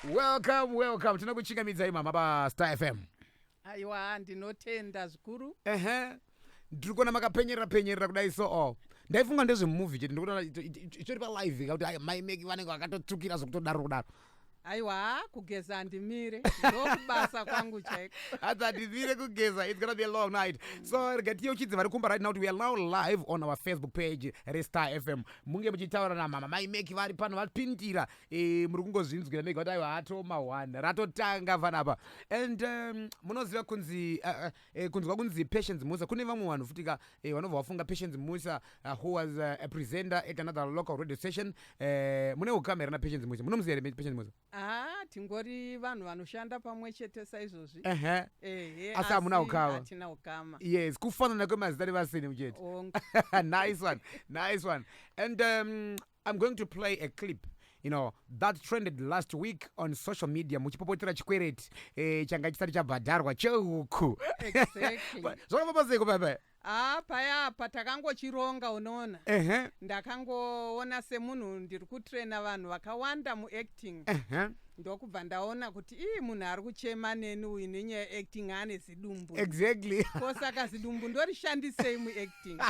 Welcome, welcome. Tinokuchingamidzai, mama, paStar FM. Aiwa, ndinotenda zvikuru. Ehe, ndiri kuona makapenyerera penyerera kudai. So o ndaifunga ndezvemumovie chete. Ndikuona itori palive kakuti ai, Mai Meki vanenge vakatotsvukira zvokutodaro kudaro. Aiwa, kugeza handimire, ndokubasa kwangu chaiko. Hanzi handimire kugeza. It's gonna be a long night. So rega tiyeuchidze vari kumba right now kuti we are now live on our Facebook page reStar FM. Munge muchitaura namama Mai Meki vari pano vapindira. Muri kungozvinzwira mega kuti aiwa, atoma one ratotanga panapa. And munoziva kunzi kunzwa kunzi Patience Musa, kune vamwe vanhu futi ka vanobva vafunga Patience Musa who was a presenter at another local radio station. Mune ukama here naPatience Musa? Munomuziva here Patience Musa? Haa, tingori vanhu vanoshanda pamwe chete saizvozvi. Ehe. Asi hamuna ukama? Hatina ukama. Yes, kufanana kwemazita nevasini chete. Nice one, nice one. And I'm going to play a clip that trended last week on social media, muchipopotera chikwereti changa chisati chabhadharwa cheuku. Zvakafamba seiko papa? Haa, paya takangochironga, unoona. Ndakangoona semunhu ndiri kutraina vanhu vakawanda muacting, ndokubva ndaona kuti ii, munhu ari kuchema neni uyu nenyaya yeacting ane zidumbu. Ko saka zidumbu ndorishandisei muacting?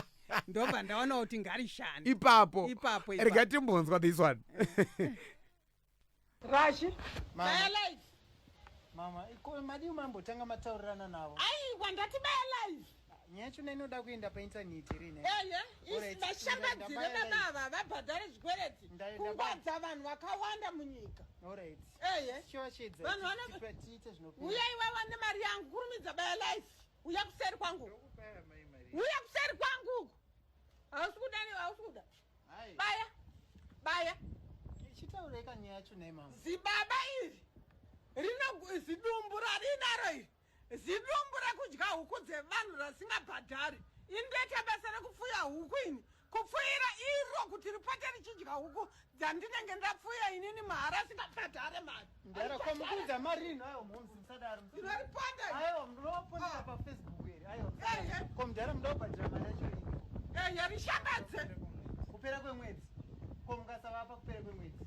Ndobva ndaona kuti ngarishande. Ipapo. Ipapo. Rega timbonzwa this one. Rashi. Mama. Baya live. Mama, madii mambotanga mataurirana navo? Aiwa, ndati baya live. Nyaya yachona inoda kuenda paintaneti rine. Eye. Alright, Vashambadzire. Ndabaya. Baba ava vabhadhare zvikwereti. Kungwadza vanhu vakawanda munyika. Alright. Eye. Chiwachedza. Vanhu Tiite zvinopera. Uya iwewa nemari yangu, kurumidza, baya live. Uya kuseri kwangu, uya kuseri kwangu uku. Hausi kuda, hausi kuda. Hai. Baya, baya. Chitaurei kanyaya yacho nhai, mama. Zibaba iri rino zidumbu rarinaro iri, zidumbu rekudya huku dzevanhu rasingabhadhari. Indoita basa rekupfuya huku ini, kupfuyira iro kuti ripote richidya huku dzandinenge ndapfuya inini mahara, asingabhadhare mari. Ndara kwamukudza mari ino. Aiwa, momzi, musadaro. Ndinoriponda. Aiwa, munoponda Ah. paFacebook here. Aiwa. Ehe. Ko mudhara, muda kubhadhara mari yacho iri? Ehe, rishambadze. Kupera kwemwedzi. Ko mukasavapa kupera kwemwedzi?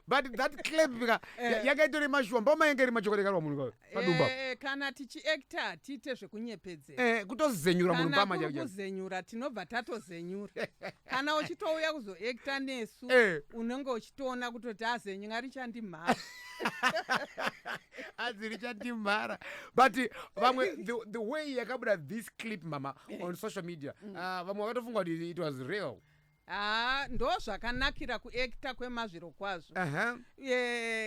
But that clip ka yanga itori mashuwa, mboma yanga iri machokwadi karwa munhu padumba. Kana tichiacta tiite zvekunyepedzera. Kutozenyura munhu. Kana mbama. kuri kuzenyura, tinobva tatozenyura. Kana uchitouya kuzoacta nesu, unenge uchitoona kutoti azenyinga richandimhara. Hanzi richandimhara. But vamwe, the way yakabuda this clip, mama, on social media, vamwe vakatofunga kuti it was real. Haa, ndo zvakanakira kuacta kwemazviro kwazvo.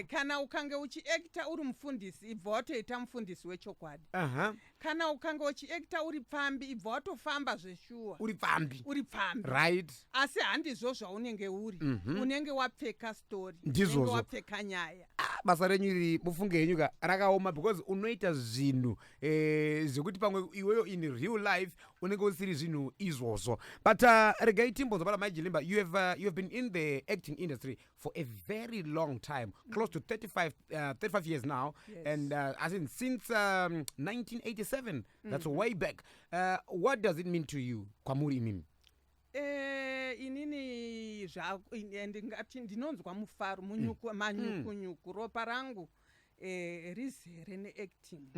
Kana ukange uchiacta uri mufundisi, ibva watoita mufundisi wechokwadi. Kana ukange uchiacta uri pfambi, ibva watofamba zveshuwa. Uri pfambi. Uri pfambi. Asi handizvo zvaunenge uri. Unenge wapfeka story. Ndizvozvo. Unenge wapfeka nyaya. Ah, basa renyu iri, mufunge henyu ka, rakaoma because unoita zvinhu zvekuti pamwe iweyo in real life unenge usiri zvinhu izvozvo. But regai timbonzwa pana Mai Jilimba. You have been in the acting industry for a very long time, close to 35 years now. Yes. And as in since 1987, that's way back. What does it mean to you, kwamuri imimi? Inini ndingati ndinonzwa mufaro, munyuku, manyukunyuku. Ropa rangu rizere neacting.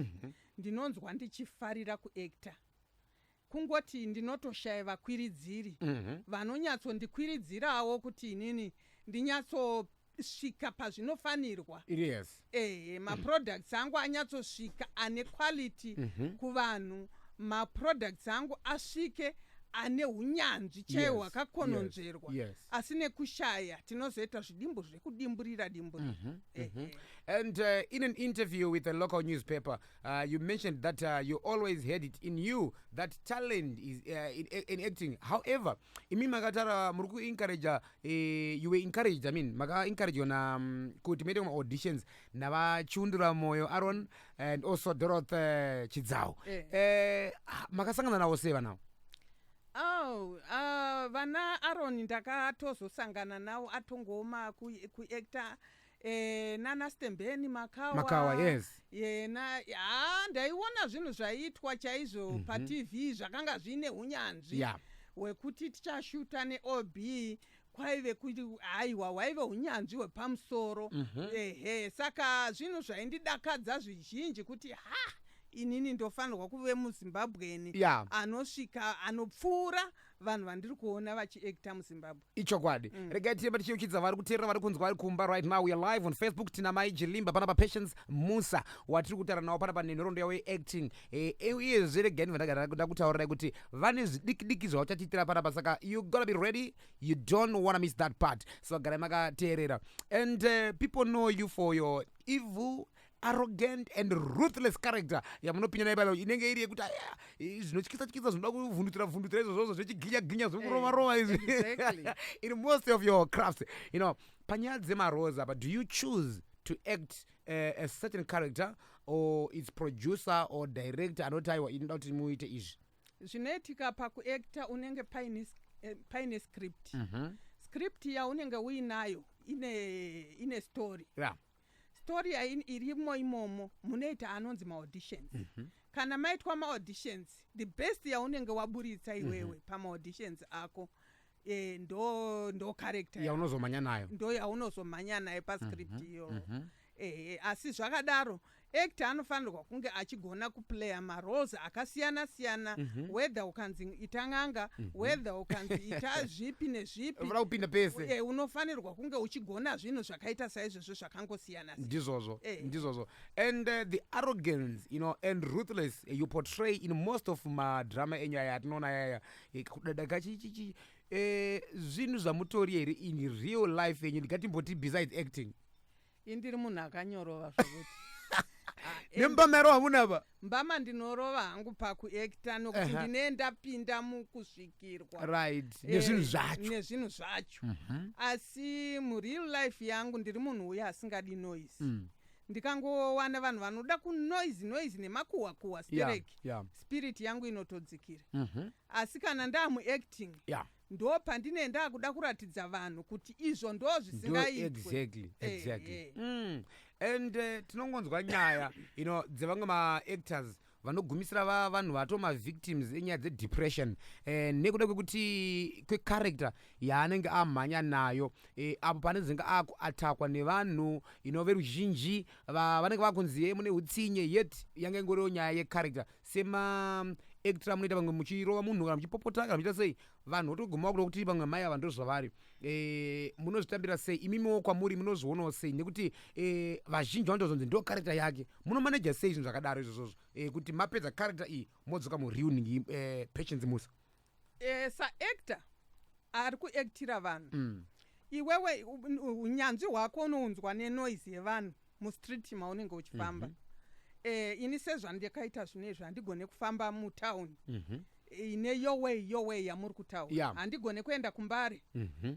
Ndinonzwa ndichifarira kuacta, kungoti ndinotoshaya vakwiridziri vanonyatsondikwiridzirawo kuti inini ndinyatsosvika pazvinofanirwa. Ehe, maproducts angu anyatsosvika ane quality kuvanhu, maproducts angu asvike ane unyanzvi chaiwo hwakakononzverwa. Asi nekushaya tinozoita zvidimbu zvekudimburira dimburira. Ehe. And in an interview with a local newspaper, you mentioned that you always had it in you that talent is in acting. However, imi makatara muri kuencourage, you were encouraged, I mean, makaencouraged na kuti muite ma-auditions navaChiundura Moyo Aaron and also Dorothy Chidzau. Makasangana navo sei vanavo? Oh, vana Aaron ndakatozosangana navo atongoma kuacta nana Stembeni Makawa. Makawa, yes. Yena ha, ndaiona zvinhu zvaiitwa chaizvo paTV zvakanga zviine unyanzvi hwekuti tichashuta neOB. Kwaive kuti haiwa, hwaive unyanzvi hwepamusoro. Ehe, saka zvinhu zvaindidakadza zvizhinji kuti ha, inini ndofanirwa kuve muZimbabweni anosvika anopfuura vanhu vandiri kuona vachiacta muZimbabwe. Ichokwadi. Regai tiremba tichiyeuchidza vari kuteerera, vari kunzwa, vari kumba. Right now we are live on Facebook. Tina Mai Jilimba panapa, Patience Musa, watiri kutaura nawo panapa nenhoroondo yavo yeacting. Uyezve regai ndibva ndagara ndakutaurirai kuti vane zvidiki diki zvavachatiitira panapa, saka you gotta be ready, you don't wanna miss that part. So garai makateerera. And people know you for your evil, arrogant and ruthless character yamunopinda nayo pano, inenge iri yekuti aya, zvinotyisa tyisa, zvinoda kuvhundutsira vhundutsira, izvozvozvo zvechiginya ginya, zvekurova rova izvi in most of your crafts. Panyaya dzemaroles, but do you choose to act a certain character, or its producer or director anoti, "Aiwa, inoda kuti muite izvi"? Zvinoitika pakuacta, unenge paine script. Script yaunenge uinayo ine story. Story irimo imomo, munoita anonzi maauditions. Kana maitwa maauditions, the best yaunenge waburitsa iwewe pamaauditions ako ndo character yako. Yaunozomhanya nayo. Ndo yaunozomhanya nayo pascript iyoyo. Asi zvakadaro, actor anofanirwa kunge achigona kuplaya maroles akasiyana siyana, whether ukanzi ita n'anga, whether ukanzi ita zvipi nezvipi. Unofanira kupinda pese. Unofanirwa kunge uchigona zvinhu zvakaita saizvozvo zvakangosiyana siyana. Ndizvozvo. Ndizvozvo. And the arrogance and ruthless you portray in most of madrama enyu aya atinoona ayaya, kudada kachichichi, zvinhu zvamutori here in real life yenyu, ndingatimboti besides acting? Indiri munhu akanyorova zvokuti. Ah, Nembamero hamunapa? Mbama ndinorova hangu pakuacta, nokuti ndine ndapinda mukusvikirwa. Right, nezvinhu zvacho. Nezvinhu zvacho. Asi mureal life yangu ndiri munhu uya asingadi noise. Ndikangowana vanhu vanoda kunoise noise nemakuhwa kuhwa stereki, spirit yangu inotodzikira. Asi kana ndaamuacting, ndo pandine ndaakuda kuratidza vanhu kuti izvo ndo zvisingaitwe. Exactly. And tinongonzwa nyaya dzevamwe maactors vanogumisira vanhu vato mavictims enyaya dzedepression nekuda kwekuti kwecharacter yaanenge amhanya nayo, apo panezenge akuatakwa nevanhu veruzhinji, vanenge vakunzi ye mune utsinye, yet yanga ingoriwo nyaya yecharacter. Semaactor amunoita, vamwe muchirova munhu kana muchipopota kana muchiita sei, vanhu votoguma kuda kuti vamwe mai ava ndo zvavari. Munozvitambira sei imimiwo kwamuri? Munozvionawo sei? Nekuti vazhinji vanotozonzi ndo character yake. Munomaneja sei zvinhu zvakadaro izvozvozvo, kuti mapedza character iyi modzoka mureal Patience Musa? Saactor ari kuactira vanhu, iwewe unyanzvi hwako unounzwa nenoise yevanhu mustreet maunenge uchifamba. Ini sezvandakaita zvino izvi, handigone kufamba mutauni ine yowe yowe yamuri kutaura. Handigone kuenda kuMbare,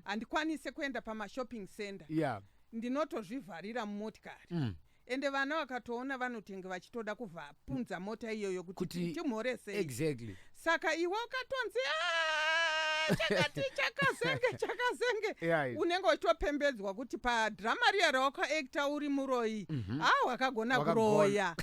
handikwanise kuenda pamashopping center. Ndinotozvivharira mumotikari. Ende vana vakatoona vanotenge vachitoda kuvhapunza mota iyoyo kuti timhoresei. Saka iwe ukatonzi, "Ah, chakati chakazenge chakazenge," unenge uchitopembedzwa kuti padhirama riya rawakaacta uri muroyi, ha, wakagona Wakagona. kuroya.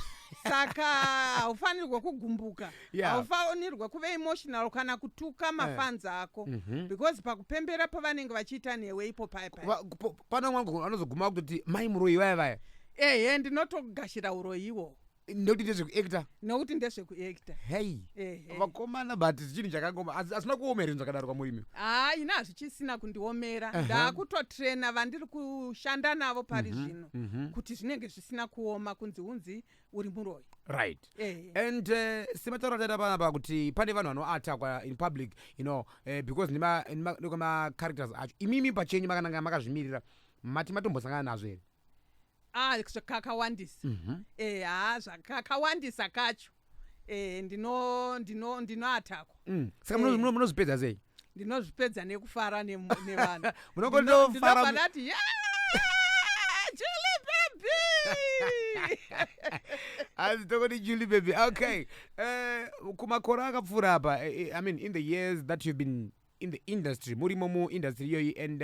Saka haufanirwe kugumbuka, haufanirwe kuve emotional kana kutuka mafans ako, because pakupembera pavanenge vachiita newe ipo paya paya. Pana mwangu anozoguma kutoti mai muroyi vaya vaya. Ehe, ndinotogashira uroyi ihwohwo. Nekuti ndezvekuacta. Nokuti ndezvekuacta. Hei. Ehe. Vakomana, but chinhu chakangoma, asina kuoma here zvinhu zvakadaro kwamurimi? Haa, ini hazvichisina kundiomera. Ndaakutotraina vandiri kushanda navo pari zvino kuti zvinenge zvisina kuoma kunzi unzi uri muroyi. Ehe. And sematauro ataita panapa kuti pane vanhu vanoatakwa in public because nekwamacharacters acho, imimi pachenyu makananga makazvimirira, mati matombosangana nazvo here? Ah, zvakakawandisa. Ha, zvakakawandisa kacho. Ndinoatakwa. Saka munozvipedza sei? Ndinozvipedza nekufara nevanhu. Munongotofara. Ndinobva ndati, "Yeah, Julie baby." Hanzi tokoti Julie baby. Okay, kumakore akapfuura apa, I mean, in the years that you've been in the industry, murimo muindustry iyoyi, and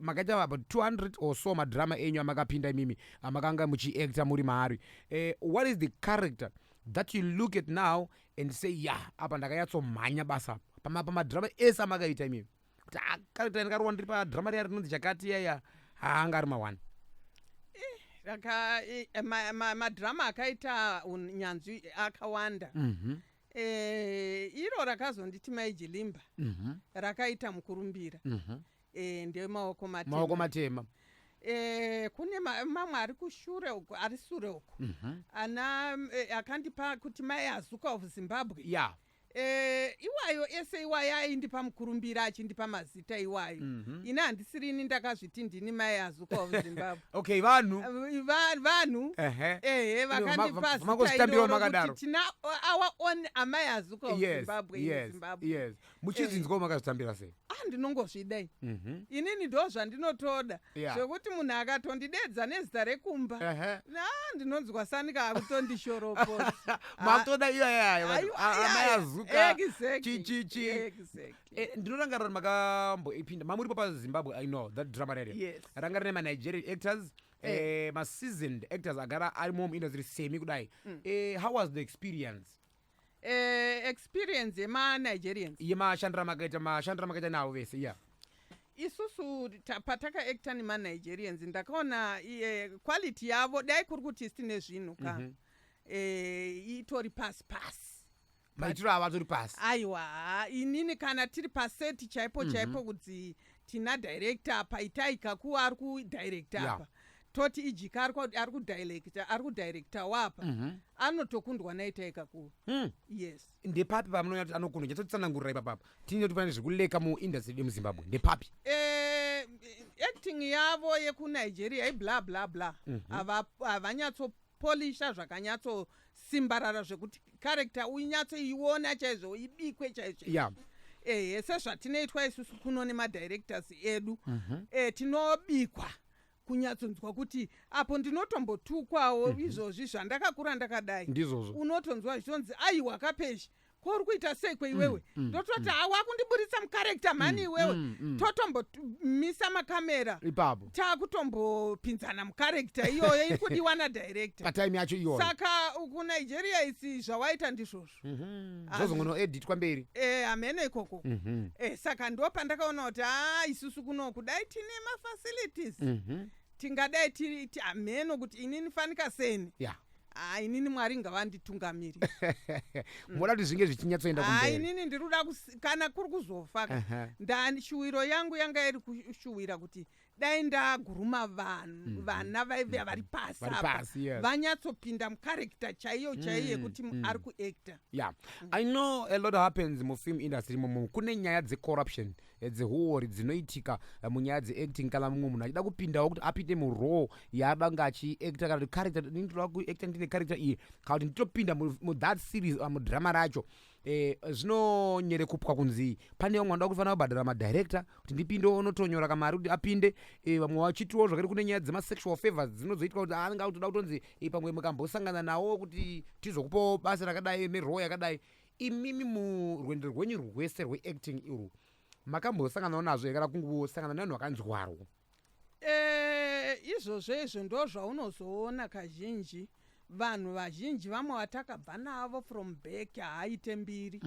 makaita about 200 or so madrama enyu amakapinda imimi, amakanga muchiacta muri maari, what is the character that you look at now and say, "Ya, apa ndakanyatsomhanya basa," pamadrama ese amakaita imimi, kuti Kuti ah, character yandakarowa ndiri padrama riya rinonzi chakati yaya, haanga ari mawani. Madrama akaita nyanzvi akawanda. Iro rakazonditi Mai Jilimba rakaita mukurumbira. Ndemaoko matema. Maoko matema. Kune mamwe ari kushure uko, ari sure uko, ana akandipa kuti Mai Azuka of Zimbabwe. Iwayo ese iwayo aindipa mukurumbira, achindipa mazita iwayo. Ini handisirini ndakazviti ndini Mai Azuka of Zimbabwe. Okay, vanhu. Vanhu ehe, vakandipa zita Mangozvitambirawo iroro makadaro. kuti tina our own Amai Azuka of Zimbabwe in Zimbabwe. Yes, muchizvinzwawo makazvitambira sei? Ah, ndinongozvidai. Inini ndo zvandinotoda, zvekuti munhu akatondidedza nezita rekumba, na ndinonzwa sanika akutondishoropodza. Makutoda iyayaya. Aiwa, Amai iyaya. Azuka. Exactly. Chi. Ndinorangarira kuti makamboipinda mamuripo paZimbabwe, I know that drama radio ranga rine maNigerian actors, maseasoned actors agara arimo muindustry semi kudai. How was the experience? Experience yemaNigerians? Yemashandira makaita, mashandira makaita navo vese, yeah. Isusu patakaacta nemaNigerians, ndakaona quality yavo, dai kuri kuti isi tine zvinhu ka, itori pasi pasi. Maitiro avo atori pasi. Aiwa, inini kana tiri paseti chaipo chaipo, kuti tina director apa, Itai Kakuwa ari kudirecta apa, toti Ijika ari kudirecta, ari kudirecta wapa, anotokundwa naItai Kakuwa. Yes. Ndepapi pamunoona kuti anokundwa? Chatotsanangurira ipapapa tine kuti pane zvekuleka muindustry yedu yemuZimbabwe, ndepapi? Acting yavo yekuNigeria ibla bla bla. Havanyatsopolisha zvakanyatsosimbarara zvekuti character unyatsoiona chaizvo, ibikwe chaizvo. Ehe, sezvatinoitwa isusu kuno nemadirectors edu. Tinobikwa kunyatsonzwa kuti apo ndinotombotukwawo izvozvi zvandakakura ndakadai. Ndizvozvo. Unotonzwa zvichonzi, "Aiwa kapeshi, ko uri kuita sei kweiwewe?" Ndototi, "Hawakundiburitsa mucharacter mhani iwewe." Totombomisa makamera Ipapo. Taakutombopinzana mucharacter iyoyo iri kudiwa nadirector patime yacho iyoyo. Saka kuNigeria isi zvawaita ndizvozvo. Zvozongonoeditwa mberi. Hamene ikoko. Saka ndo pandakaona kuti a, isusu kunoku dai tine mafacilities, tingadai tiri hameno kuti inini fanika seni. A, inini Mwari ngavanditungamirire. Moda kuti zvinge zvichinyatsoenda Ha, kumberi. inini ndiri kuda kana kuri kuzofa ka, shuwiro yangu yanga iri kushuwira kuti dai ndaguruma vanhu, vana vaive vari pasi Vari apa, pasi, yes. vanyatsopinda mucharacter chaiyo chaiyo yekuti ari kuacta. Yeah, I know a lot happens mufilm industry momo. Kune nyaya dzecorruption, dzehuori dzinoitika munyaya dzeacting. Kana mumwe munhu achida kupindawo kuti apinde murole yaada kunge achiacta, kana kuti character, ini ndoda kuacta ndine character iyi, kana kuti nditopinda muthat series, mudrama racho, zvinonyerekupwa kunzi pane vamwe vanoda kufanira kubhadhara madirector kuti ndipinde, unotonyora kamari kuti apinde. Vamwe vachitiwo zvakare kune nyaya dzemasexual favors dzinozoitwa, kuti anenge akutoda kutonzi pamwe mukambosangana nawo kuti tizokupawo basa rakadai nerole yakadai. Imimi murwendo rwenyu rwese rweacting irwu, makambosanganawo nazvo here, kana kungosangana nevanhu vakanzwarwo? Izvozvo izvo ndo zvaunozoona kazhinji, vanhu vazhinji vamwe vatakabva navo from back haaite mbiri,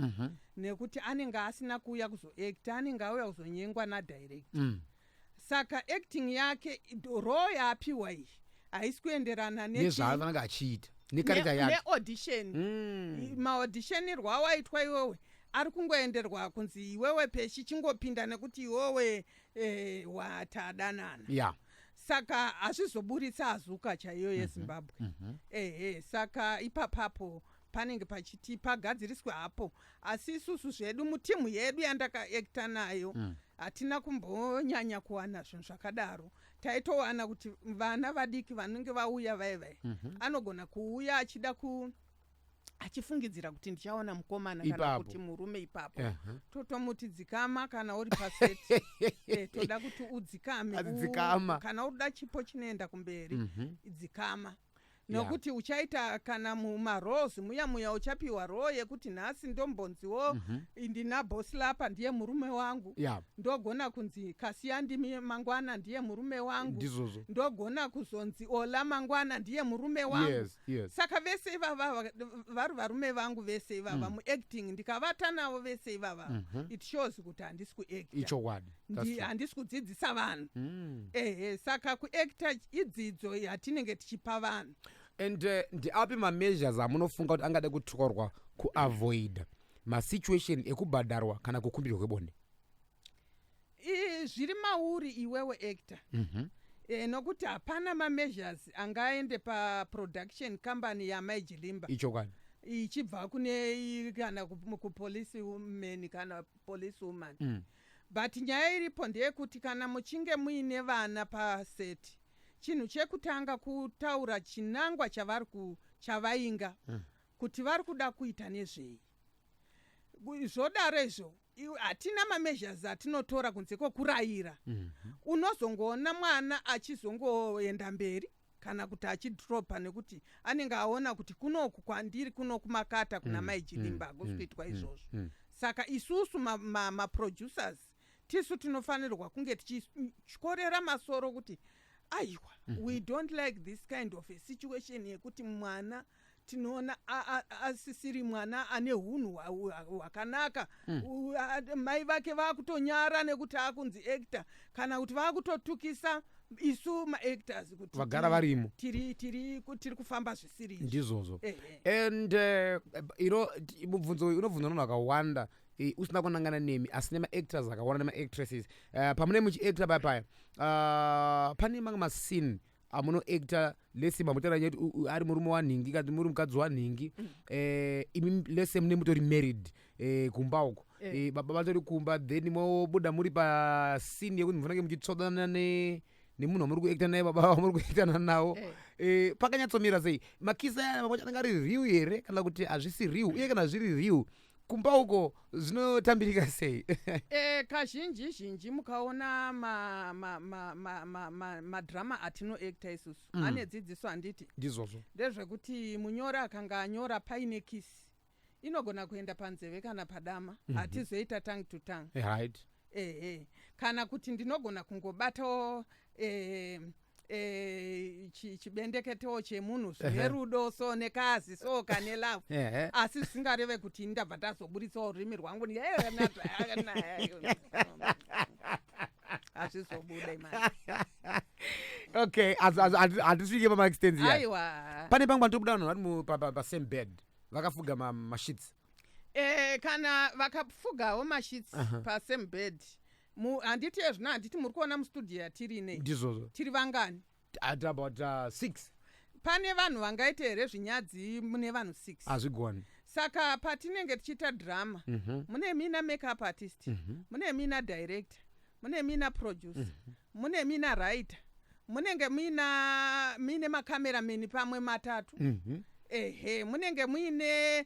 nekuti anenge asina kuuya kuzoacta, anenge auya kuzonyengwa nadirector. Saka acting yake, role yaapiwa iyi haisi kuenderana nezvaanenge achiita, necharacter yake. Neaudition. Maauditionirwo awaitwa iwewe ari kungoenderwa kunzi iwewe peshi chingopinda nekuti iwewe watadanana. Saka hazvizoburitsa Azuka chaiyo yeZimbabwe. Ehe, saka ipapapo panenge pachiti pagadziriswe hapo, asi isusu zvedu mutimu yedu yandakaacta nayo, hatina kumbonyanya kuwana zvinhu zvakadaro. Taitowana kuti vana vadiki vanenge vauya vai vai, anogona kuuya achida ku achifungidzira kuti ndichaona mukomana kana Ipapo. kuti murume ipapo. Totomuti dzikama, kana uri paseti toda kuti udzikame. Ati dzikama. Kana uri kuda chipo chinoenda kumberi, dzikama. Nokuti uchaita kana mumaroles muya muya, uchapiwa role yekuti nhasi ndombonziwo ndina Boslapa, ndiye murume wangu. Ndogona kunzi Kasiyandimi mangwana ndiye murume wangu. Ndogona kuzonzi Ola mangwana ndiye murume wangu. Saka vese ivava vari varume vangu vese ivava. Muacting ndikavata navo vese ivava, it shows kuti handisi kuacta. Ichokwadi. That's true. Handisi kudzidzisa vanhu. Ehe, saka kuacta idzidzo yatinenge tichipa vanhu. And ndiapi mameasures amunofunga kuti angade kutorwa kuavoida masituation ekubhadharwa kana kukumbirwa kwebonde? Zviri mauri iwewe actor. Nokuti hapana mameasures angaende paproduction company yaMaijilimba ichibva kune kana kupolice man kana police woman. But nyaya iripo ndeyekuti kana muchinge muine vana paseti, chinhu chekutanga kutaura chinangwa chavari chavainga kuti vari kuda kuita nezvei. Zvodaro izvo, hatina mameasures atinotora kunze kwokurayira. Unozongoona mwana achizongoenda mberi kana kuti achidropa, nekuti anenge aona kuti kunoku kwandiri kuno kumakata kuna Mai Jilimba hakusi kuitwa izvozvo. Saka isusu maproducers tisu tinofanirwa kunge tichityorera masoro kuti aiwa, we don't like this kind of a situation yekuti mwana tinoona asisiri mwana ane hunhu hwakanaka. Mai vake vaakutonyara nekuti akunzi actor, kana kuti vaakutotukisa isu maactors kuti vagara varimo. Tiri kufamba zvisiri izvo. Ndizvozvo. And mubvunzo uyu unobvunzwa nevanhu vakawanda, usina kunangana nemi, asi nemaactors akawanda nemaactresses. Pamune muchiacta paya paya, pane mamwe mascene amunoacta, lese mamutaura nyaya kuti ari murume wanhingi kana kuti muri mukadzi wanhingi. Imi lese mune mutori married, kumba uko. Baba vatori kumba, then mobuda muri pascene yekuti mufanake muchitsvodana nemunhu wamuri kuacta naye, baba vamuri kuactana navo. Pakanyatsomira sei? Makisi aya mamwe acho anenge ari real here kana kuti hazvisi real? Uye kana zviri real, kumba uko zvinotambirika sei? Kazhinji zhinji mukaona madrama atinoacta isusu ane dzidziso, handiti? Ndizvozvo. Ndezvekuti munyori akanga anyora paine kisi, inogona kuenda panzeve kana padama. Hatizoita tongue to tongue. Ehe, kana kuti ndinogona kungobatawo chibendeketewo chemunhu zvine rudo so, nekazi so, kane love, asi zvisingareve kuti ndabva ndazoburitsawo rurimi rwangu. Hazvizobude mani. Okay, hatisvike pamaextends ya. Aiwa. Pane pamwe panotobuda vanhu vari pasame bed vakafuga masheets. Kana vakafugawo masheets pasame bed, handiti ezvino, handiti muri kuona mustudio yatiri inei? Ndizvozvo. Tiri vangani? At about 6. Pane vanhu vangaite here zvinyadzi mune vanhu 6? Hazvigoni. Saka patinenge tichiita drama, mune mina makeup artist, mune mina director, mune mina producer, mune mina writer, munenge muina muine macameraman pamwe matatu. Ehe, munenge muine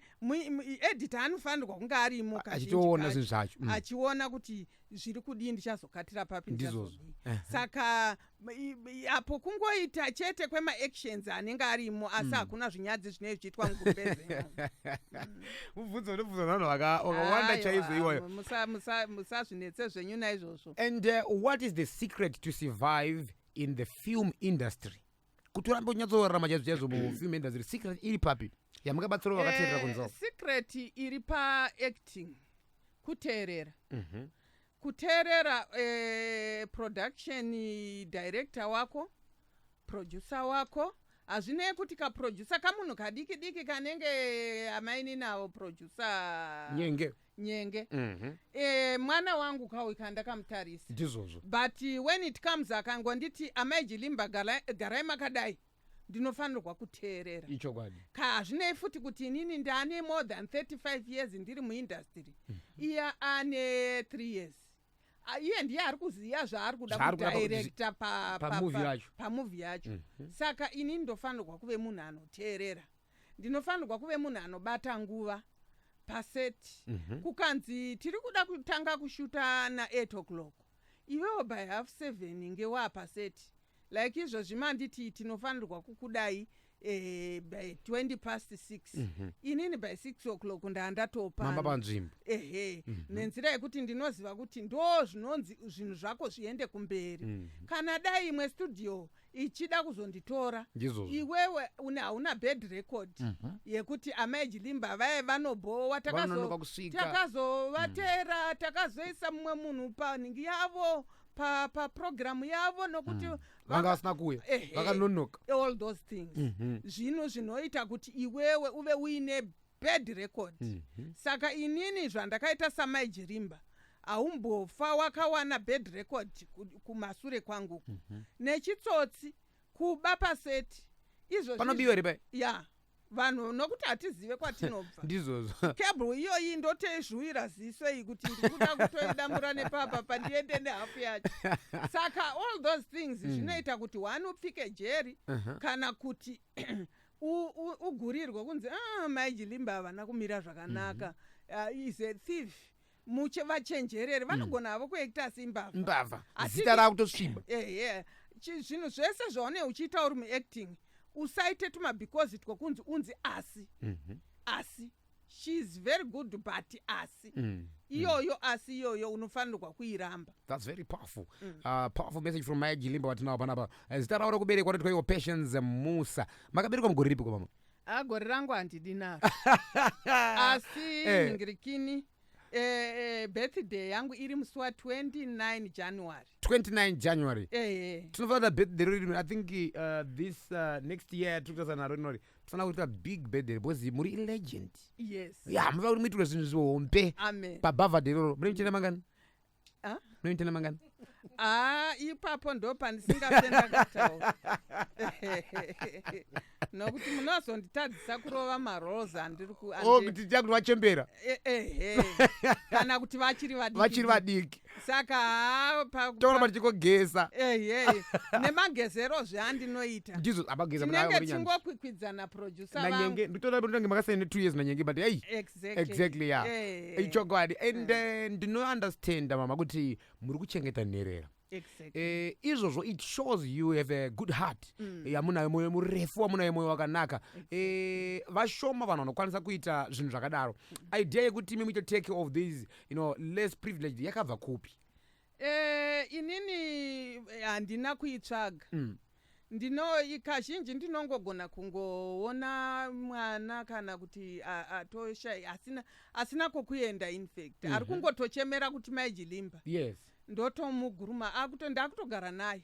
editor anofanirwa kunge arimo kazhinji Achitoona kacho. zvinhu zvacho. Achiona kuti zviri kudii, ndichazokatira papi, Ndizvozvo. ndichazodii. Saka apo kungoita chete kwemaactions anenge arimo, asi hakuna zvinyadzi zvinenge zvichiitwa mugumbeze. Mubvunzo unobvunzwa navanhu vakawanda chaizvo iwayo. Musazvinetse zvenyu naizvozvo. And what is the secret to survive in the film industry, kuti urambe unyatsorarama chaizvo chaizvo mufilm industry? Secret iri papi yamungabatsirawo vakateerera kunzwa? Secret iri paacting kuteerera. Kuteerera production director wako, producer wako. Hazvinei kuti kaproducer kamunhu kadiki diki kanenge amaini navo producer Nyenge. Nyenge. Mwana wangu kauyu kandakamutarisa. But when it comes, akangonditi, "Amai Jilimba, garai makadai," ndinofanirwa kuteerera. Ka hazvinei futi kuti inini ndane more than 35 years ndiri muindustry, iye ane 3 years. Iye ndiye ari kuziva zvaari kuda Zvaari kuda kudirecta pamovie yacho. Pamovie yacho. Saka inini ndofanirwa kuve munhu anoteerera, ndinofanirwa kuve munhu anobata nguva paseti. Kukanzi tiri kuda kutanga kushuta na8 o'clock, iwewo by 7:30 ngewapaseti. Like izvozvi manditi tinofanirwa kukudai. By 20 past 6 inini, by 6 o'clock ndaandatopa Mamba panzvimbo. Ehe, nenzira yekuti ndinoziva kuti ndo zvinonzi zvinhu zvako zviende kumberi. Kana dai imwe studio ichida kuzonditora, iwewe une hauna bad record yekuti amai Jilimba vaye vanobhowa. Vanonoka kusvika. Takazovatera, takazoisa mumwe munhu panhingi yavo, papurogiramu yavo, nokuti Vanga vasina kuuya. Ehe. Vakanonoka. All those things, zvinhu zvinoita kuti iwewe uve uine bad record. Saka inini zvandakaita samai Jirimba, haumbofa wakawana bad record kumasure kwangu. Nechitsotsi, kuba paseti, izvo Panobiwa here pai? Ya, vanhu, nokuti hatizive kwatinobva. Kebhuru iyoyi ndotoizvuwira ziso iyi kuti ndikuda kutoidambura nepapa pandiende nehafu yacho. Saka all those things zvinoita kuti one upfike jeri kana kuti ugurirwe kunzi, "Ah, mai Jilimba havana kumira zvakanaka, is a thief." Muche vachenjerere, vanogona havo kuekita simbavha. Mbavha. Zita raakutosviba. Ehe. Zvinhu zvese zvaune uchiita uri muacting, usaite tumabecause twokunzi unzi asi asi she is very good, but asi iyoyo, asi iyoyo unofanirwa kuiramba. That's very powerful. Powerful message from Mai Jilimba watinawo panapa. Zita ravo rekuberekwa rinoitwa iwo Patience Musa. Makaberekwa mugore ripi mama? Agore rangu handidi naro, asi nhingirikini, birthday yangu iri musi wa29 January. 29 January. Ehe. Tinofanira birthday riri, I think, this next year tiri kutarisa naro rinori, tofanira kuita big birthday because muri legend. Yes. Ya, mufanira kuti muitirwe zvinhu zvihombe. Amen. Pabhavhadhe iroro mune muchena mangani? Ah? Mune muchena mangani? Ah, ipapo ndo pandisingafe ndakataura, nokuti munozonditadzisa kurova maroles andiri ku O kuti tiya kuti vachembera. Ehe, kana kuti vachiri vadiki. Vachiri vadiki. Saka haa, Toona patichikogesa. Ehe, nemagezerozve andinoita. Ndizvo, abageza. Tinenge tingokwikwidzana, producer vangu. Nanyenge nditoda kuti makasiyana ne2 years nanyenge, but hey. Exactly. Exactly, yeah. Ichokwadi, and ndinounderstanda mama kuti muri kuchengeta nherera. Izvozvo it shows you have a good heart. Yamunayo mwoyo murefu, wamunayo mwoyo wakanaka. Vashoma vanhu vanokwanisa kuita zvinhu zvakadaro. Idea yekuti imi muite take of these less privileged yakabva kupi? Inini handina kuitsvaga. Ndino kazhinji ndinongogona kungoona mwana kana kuti atoshai, asina kwokuenda, in fact ari kungotochemera kuti mai Jilimba. Ndotomuguruma, ndakutogara naye.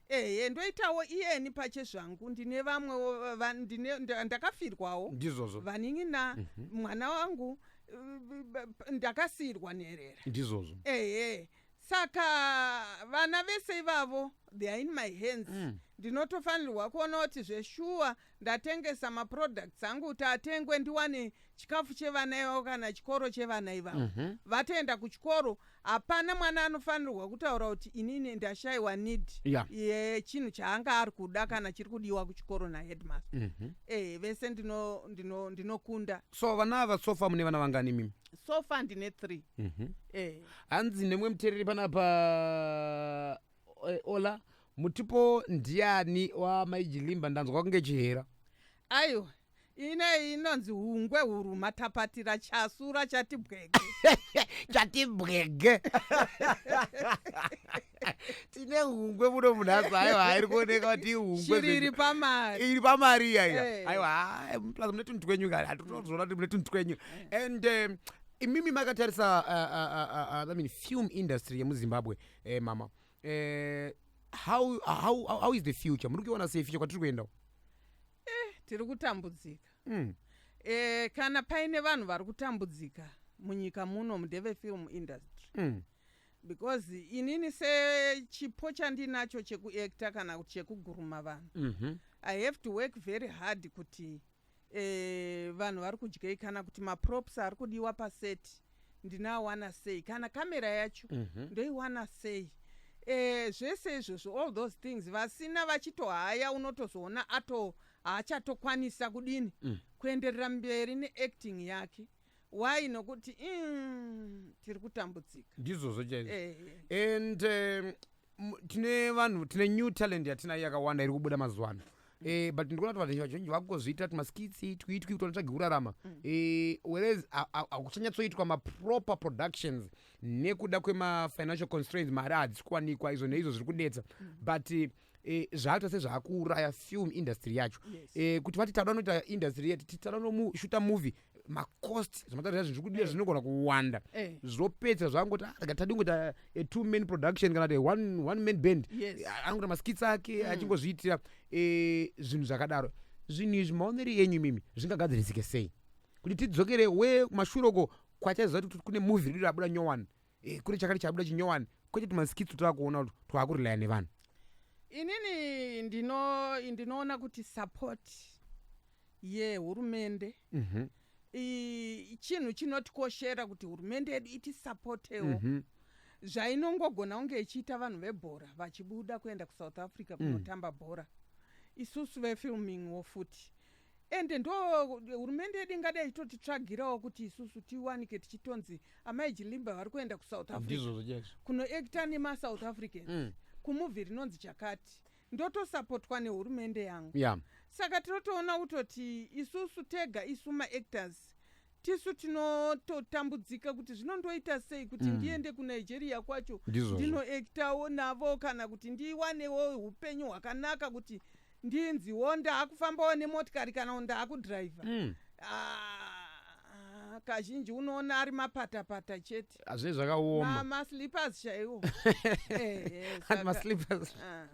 Ehe, ndoitawo iyeni pache zvangu, ndine vamwewo ndakafirwawo vanin'ina, mwana wangu, ndakasiyirwa nherera. Ehe, saka vana vese ivavo, they are in my hands. Ndinotofanirwa kuona kuti zveshuwa ndatengesa maproducts angu kuti atengwe, ndiwane chikafu chevana ivavo kana chikoro chevana ivavo. Vatoenda kuchikoro, hapana mwana anofanirwa kutaura kuti inini ndashayiwa need yechinhu chaanga ari kuda kana chiri kudiwa kuchikoro naheadmaster. Vese ndinokunda. So vana ava, so far mune vana vangani mimi? So far ndine three. Hanzi nemwe muteereri panapa, ola mutipo ndiani wamaijilimba? Ndanzwa kunge chihera. Aiwa, ine inonzi hungwe huruma tapatira chasura chati bwege. Chati bwege. Tine hungwe muno munhasi. Aiwa, hairi kuoneka kuti ihungwe. Shiri iri pamari. Iri pamari iyaiya. Aiwa, hai, plus mune tunhu twenyu kare, hatitozoona kuti mune tunhu twenyu. And imimi makatarisa, I mean, film industry yemuZimbabwe, mama, how is the future? Muri kuiona sei future kwatiri kuenda? Tiri kutambudzika. Kana paine vanhu vari kutambudzika munyika muno, ndevefilm industry. Because inini sechipo chandinacho chekuacta kana kuti chekuguruma vanhu, I have to work very hard kuti vanhu vari kudyei, kana kuti maprops ari kudiwa paseti ndinawana sei, kana kamera yacho ndoiwana sei. Zvese izvozvo, all those things, vasina vachitohaya, unotozoona ato haachatokwanisa kudini kuenderera mberi neacting yake. Why? Nokuti tiri kutambudzika. Ndizvozvo chaizvo. Eh. And tine vanhu, tine new talent yatinayo yakawanda iri kubuda mazuva ano. But ndikuona kuti vanhu vazhinji vakungozviita tumaskitsi twitwi kuti vanotsvage kurarama, whereas hakuchanyatsoitwa maproper productions nekuda kwemafinancial constraints. Mari hadzisi kuwanikwa, izvo neizvo zviri kudetsa, but zvaakuita sezvaakuuraya film industry yacho. Kuti vati tada unoita industry yetu, tada unomushuta movie, macost zvamataura zviri kudiwa zvinogona kuwanda. Zvopedza zvangoti, "Ah, rega tadi kungoita a two man production kana kuti one man band." Anongoita maskits ake, achingozviitira zvinhu zvakadaro. Zvinhu izvi, maonero enyu imimi, zvingagadzirisike sei kuti tidzokere we kumashure uko kwachaiziva kuti kune movie redu rabuda nyowani, kune chakati chabuda chinyowani, kwete tumaskits taakuona kuti twakurelaya nevanhu? Inini ndinoona kuti support yehurumende chinhu chinotikoshera, kuti hurumende yedu itisapotewo zvainongogona kunge ichiita. Vanhu vebhora vachibuda kuenda kuSouth Africa kunotamba bhora, isusu vefilmingwo futi. Ende ndo hurumende yedu ingadai itotitsvagirawo kuti isusu tiwanike tichitonzi amai Jilimba vari kuenda kuSouth Africa Ndizvozvo chaizvo. kunoacta nemaSouth Africans kumovie rinonzi chakati, ndotosapotwa nehurumende yangu. Saka tinotoona kutoti isusu tega, isu maactors, tisu tinototambudzika kuti zvinondoita sei kuti ndiende kuNigeria kwacho, ndinoactawo navo, kana kuti ndiwanewo upenyu hwakanaka, kuti ndinziwo ndaakufambawo nemotikari kana ndaakudhiraivha. Ah, kazhinji unoona ari mapatapata chete. Hazvinei, zvakaoma. Maslippers chaiwo. And maslippers. Ah,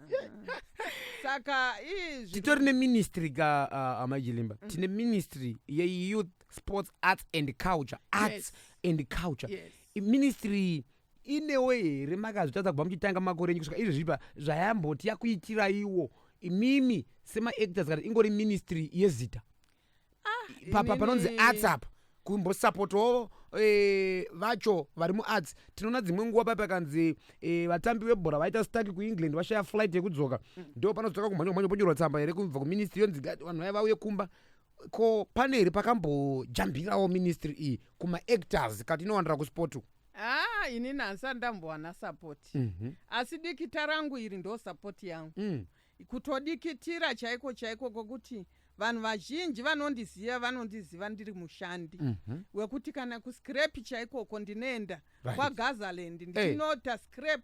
saka izvi Titori neministry ka, amai Jilimba. Tine ministry yeyouth, sports, arts and culture, arts and culture. Ministry inewo here makazvitadza kubva muchitanga makore enyu kusvika izvezvi pa zvayamboti yakuitiraiwo imimi semaactors, kana ingori ministry yezita papa panonzi arts apa, kumbosapotawo vacho vari muarts? Tinoona dzimwe nguva pa pakanzi vatambi vebhora vaita stuck kuEngland, vashaya flight yekudzoka, ndo panozotanga kumhanya kumhanya, ponyorwa tsamba here kubva kuministry yonzi vanhu vaya vauye kumba. Ko pane here pakambojambirawo ministry iyi kumaactors, kati inowandira kusport uku? Ah, inini handisati ndambowana support, asi dikita rangu iri ndo support yangu. Kutodikitira chaiko chaiko, kwokuti vanhu vazhinji vanondiziva, vanondiziva ndiri mushandi wekuti kana kuscrap chaikoko ndinoenda kwaGazaland, ndichinota scrap,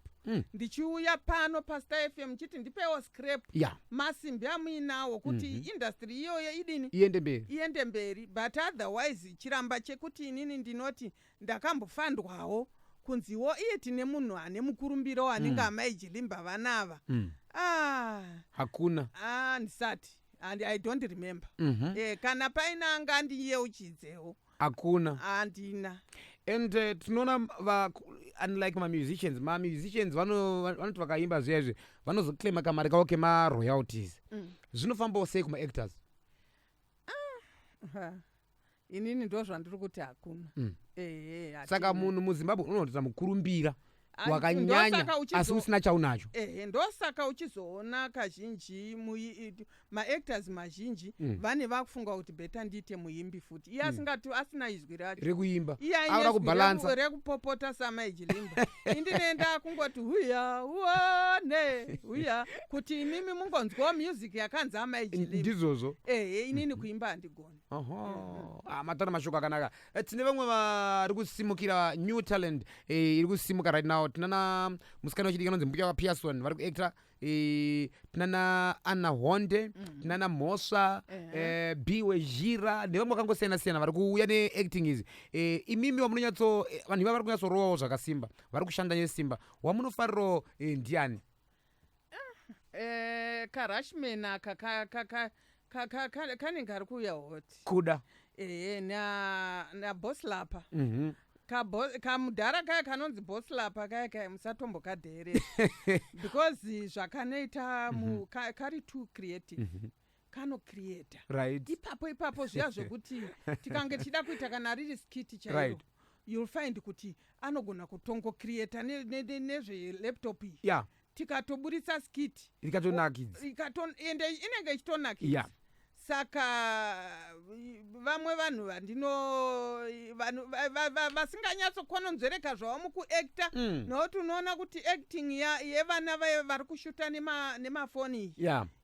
ndichiuya pano paStar FM chiti ndipewo scrap, masimbi amuinawo, kuti industry iyoyo idini? Iende mberi. Iende mberi. But otherwise chiramba chekuti inini ndinoti ndakambofandwawo kunziwo iye tine munhu ane mukurumbiro anenge amai Jilimba vanava, ah, Hakuna. Ah, ndisati and I don't remember. Kana paina anga andiyeuchidzewo. Hakuna. Handina. And tinoona unlike mamusicians, mamusicians vanoti vakaimba zviya izvi vanozoclaima kamari kavo kemaroyalties. Zvinofambawo sei kumaactors? Ha. Inini ndo zvandiri kuti hakuna. Ehe, Saka hatina. munhu muZimbabwe unotoita mukurumbira Ai, wakanyanya, ndosaka asi usina chaunacho. Ehe, ndosaka uchizoona kazhinji maactors mazhinji vane vakufunga kuti better ndiite muimbi futi, iye asingati asina izwi racho rekuimba, iye aine auda izwi kubhalansa. Rekupopota samai Jilimba. Indinoenda kungoti huya uone huya, kuti imimi mungonzwawo music yakanzi amai Jilimba. Ndizvozvo. Ehe, inini kuimba handigoni. Oho. Ah, matara mashoko akanaka. Tine vamwe vari kusimukira, new talent iri kusimuka right now. Tinana musikana wechidiki anonzi Mbuya waPearson vari kuacta, tinana Anna Honde, tinana Mhosva, B Wezhira nevamwe vakangosiyana siyana vari kuuya neacting izi. Imimi wamunonyatso, vanhu iva vari kunyatsorovawo zvakasimba, vari kushanda nesimba, wamunofarirawo ndiani? Karashman aka kanenge kari kuuya hot. Kuda. Ehe, naBoslapa. Kamudhara kaya kanonzi Boslapa kaya kaya, musatombokadheerera because zvakanoita kari too creative, kanocreata ipapo ipapo zviya zvekuti tikange tichida kuita kana riri skit chairo, you'll find kuti anogona kutongocreata nezvelaptop iyi, tikatoburitsa skit. Rikatonakidza. Ende inenge ichitonakidza. Saka vamwe vanhu vandino vanhu vasinganyatsokononzvereka zvavo mukuacta, nokuti unoona kuti acting yevana vari kushuta nemafoni iyi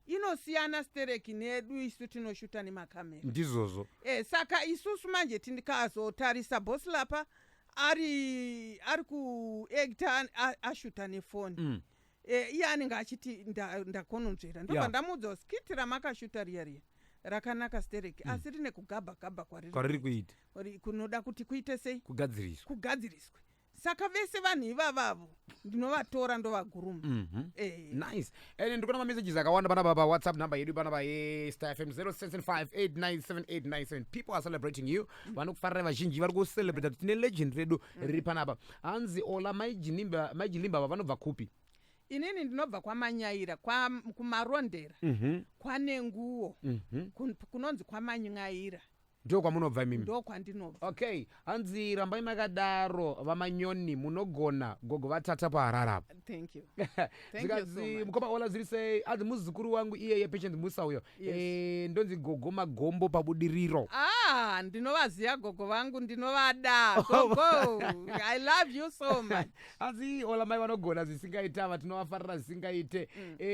inosiyana stereki nedu isu tinoshuta nemakamera. Ndizvozvo. Saka isusu manje tikazotarisa Boslapa ari kuacta ashuta nefoni, iye anenge achiti ndakononzvera. Ndobva ndamuudza, skit ramakashuta riya riya rakanaka stereki, asi rine kugabha gabha kwariri kwariri kuita kunoda kuti kuite sei? Kugadziriswa. Kugadziriswe. Saka vese vanhu ivavavo ndinovatora, ndovaguruma. Nice. And ndikuona mamessages akawanda panapa paWhatsApp number yedu panapa yeStar FM, 0775897897. People are celebrating you. Vanokufarira vazhinji, vari kucelebrata kuti tine legend redu riri panapa. Hanzi, "Ola, Maijilimba ava vanobva kupi?" Inini ndinobva kwaManyaira, kuMarondera, kwane nguo, kunonzi kwaManyaira. Ndo kwamunobva imimi? Ndo kwandinobva. Okay. Hanzi, "Rambai makadaro vaManyoni, munogona gogo vatata paHararapo." Thank you. Thank you so Zvikanzi, much. "Mukoma Ola, zviri sei?" Hanzi, "Muzukuru wangu iyeye Patience Musa uyo." Yes. Ndonzi gogo Magombo paBudiriro. Ah, ndinovaziva gogo vangu, ndinovada. Gogo, I love you so much. Hanzi, "Ola, mai vanogona zvisingaite ava, tinovafarira zvisingaite."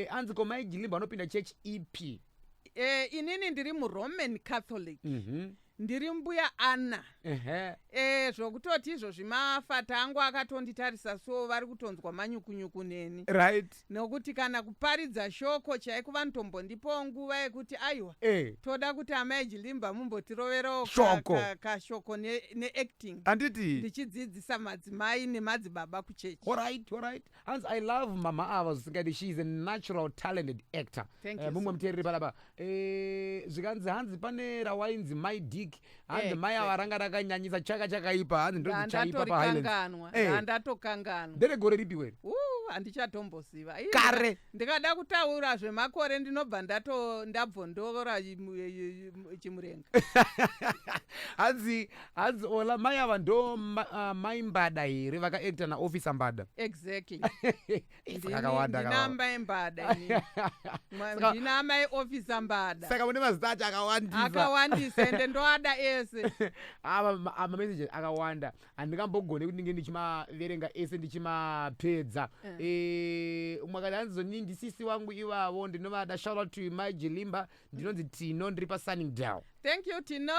Hanzi, "Ko Mai Jilimba vanopinda chechi ipi?" Inini ndiri muRoman Catholic. Ndiri mbuya Anna. Zvokutoti izvozvi mafata angu akatonditarisa, so vari kutonzwa manyukunyuku neni, nokuti kana kuparidza shoko chaiko vanotombondipawo nguva yekuti aiwa, toda kuti amai Jilimba mumbotiroverawo Shoko. Kashoko neacting, Handiti? ndichidzidzisa madzimai nemadzibaba kuchechi. Alright. Hanzi, "I love mama ava zvisingaiti. She is a natural talented actor." Thank you Mumwe so. muteereri panapa. Zvikanzi, hanzi pane rawainzi Mai Dick, hanzi mai ava ranga rakanyanyisa, chaka chakaipa, hanzi ndonzi chaipa paHighlands. Ndatokanganwa. Ndatokanganwa. Nderegore ripi weri? Handichatomboziva. Ii, Kare. Ndikada kutaura zvemakore ndinobva ndabvondora chimurenga. Hanzi, "Ola, mai ava ndo mai Mbada here vakaacta naOfficer Mbada?" Exactly. Akawanda. Ndina Akawanda. mai Mbada inini. Ndina mai Officer Mbada. Saka mune mazita acho akawandisa. Akawandisa, ende ndoada ese. Ava mamessages akawanda, handingambogone kuti ndinge ndichimaverenga ese ndichimapedza. Umwe akati, hanzi, "Zoni ndisisi wangu ivavo, ndinovada. Shout out to Mai Jilimba, ndinonzi Tino, ndiri paSunningdale." Thank you, Tino,